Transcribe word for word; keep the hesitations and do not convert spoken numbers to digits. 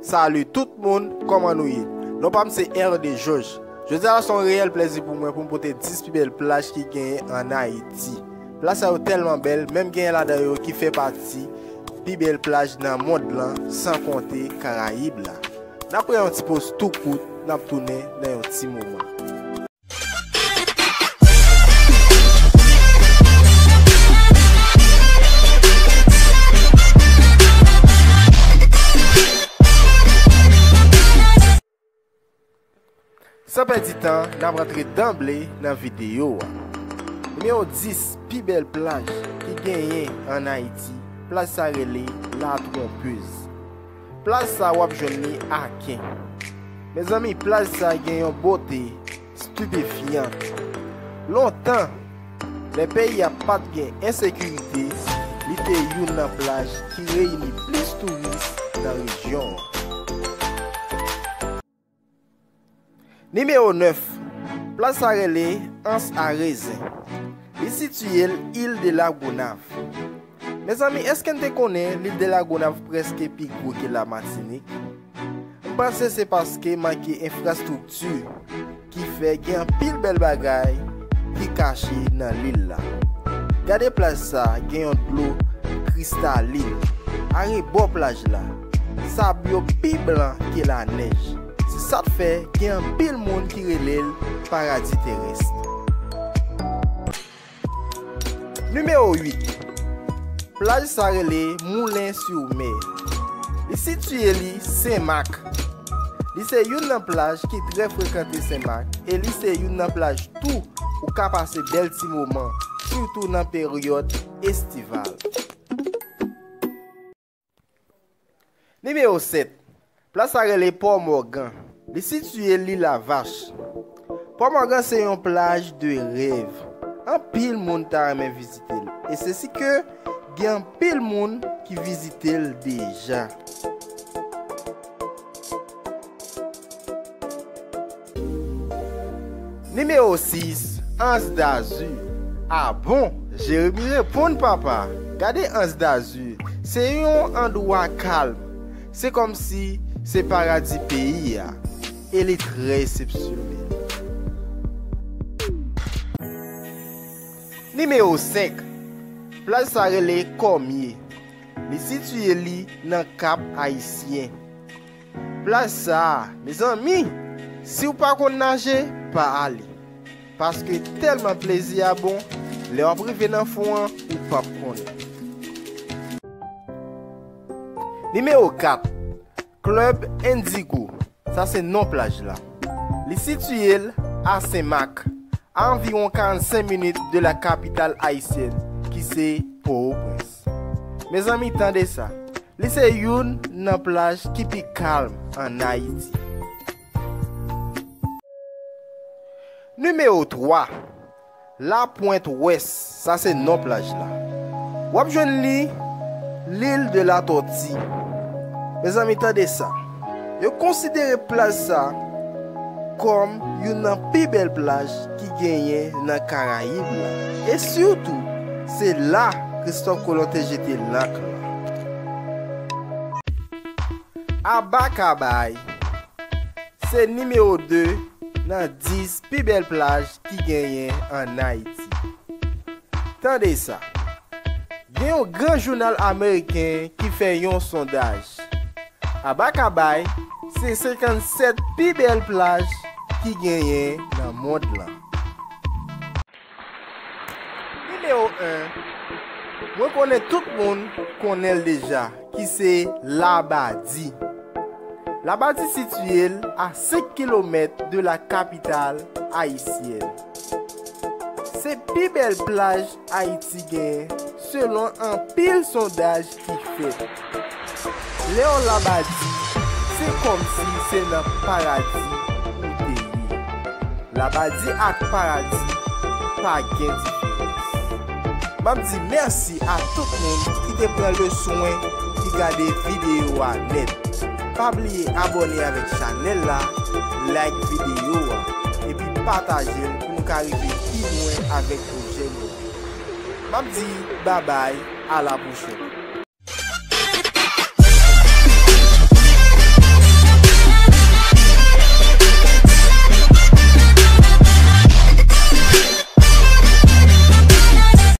Salut tout moun, kòman nou ye? Non pa m se R D Joj. Jodi a la se yon reyèl plèzi pou mwen pou m pote dis pi bèl plaj ki genyen ann Ayiti. Plaj sa yo tèlman bèl, menm genyen ladan yo ki fè pati pi bèl plaj nan mond lan, san konte Karayib la. N ap pran yon ti poz tou kout, n ap tounen nan yon ti moman. San pèdi tan, n ap rantre danble nan videyo a. Nimewo dis pi bèl plaj ki genyen ann Ayiti, plaj sa rele La Trompeuse. Plaj sa w ap jwenn li Aken. Mezanmi, plaj sa gen yon bote stipefyan. Lontan, lè peyi a pa t gen ensekirite, li te youn nan plaj ki reyini plis touris nan rejyon an. Nimewo nèf, plaj sa rele Anse à Raisin. Li sitiye l Il de la Gonâve. Mezanmi, èske n te konnen Lil de la Gonâve prèske pi gwo ke Lamatinik? M panse se paske manke enfrastrikti ki fè gen anpil bèl bagay ki kache nan lil la. Gade plaj sa, gen yon dlo kristalin. Arebò plaj la, sab yo pi blan ke lanèj. Se sa k fè gen anpil moun ki rele l paradi terès. Nimewo uit. Plaj sa rele Moulin sur Mer. Li sitiye li Senmak. Li se youn nan plaj ki trè frekante Senmak e li se youn nan plaj tou ou ka pase bèl ti moman, sitou nan peryòd estival. Nimewo sèt. Plaj sa rele Pò Mògan. Li sitiye Lil Lavach. Pò Mògan se yon plaj de rèv. Anpil moun ta renmen vizite l. E se si ke gen anpil moun ki vizite l deja. Nimewo sis, Anse d'Azur. A bon, Jeremi reponn papa. Gade Anse d'Azur. Se yon andwa kalm. Se kòmsi se paradi peyi a. E li trè eksepsyonèl. Nimewo senk. Plaj sa rele Kòmye. Li sitiye li nan Kap Ayisyen. Plaj sa a, mezanmi, si w pa konn naje, pa ale. Paske tèlman plezi a bon, lè w ap rive nan fon an, ou p ap konnen. Nimewo kat, Club Indigo. Sa se non plaj la. Li sitiye l a Senmak, a anviwon karannsenk minit de la capitale haïtienne, ki se Potoprens. Mezanmi, tande sa. Li se youn nan plaj ki pi kalm ann Ayiti. Nimewo twa, Lapwent Wès, sa se non plaj la. W ap jwenn li L'Île de la Tortue. Mezanmi, tande sa. Yo konsidere plaj sa kòm youn nan pi bèl plaj ki genyen nan Karayib la. E sitou, se la Kristòf Kolon te jete lank la. Abakabay se nimewo de nan dis pi bèl plaj ki genyen ann Ayiti. Tande sa. Gen yon gran jounal ameriken ki fè yon sondaj. Abakabay se senkannsèt pi bèl plaj ki genyen nan mond lan. Nimewo en, mwen konnen tout moun konnen l deja, ki se Labadi. Labadi sitiye l a senk kilomèt de la capitale haïtienne. Se pi bèl plaj Ayiti genyen, selon anpil sondaj ki fèt. Lè w Labadi, se kòmsi se nan paradi ou te ye. Labadi ak paradi pa gen diferans. M ap di mèsi a tout moun ki te pran le swen ki gade videyo a nèt. Pa bliye abòne avèk chanèl la, like videyo a, epi pataje l pou nou ka rive pi lwen avèk pwojè nou. M ap di babay, a la pwochèn.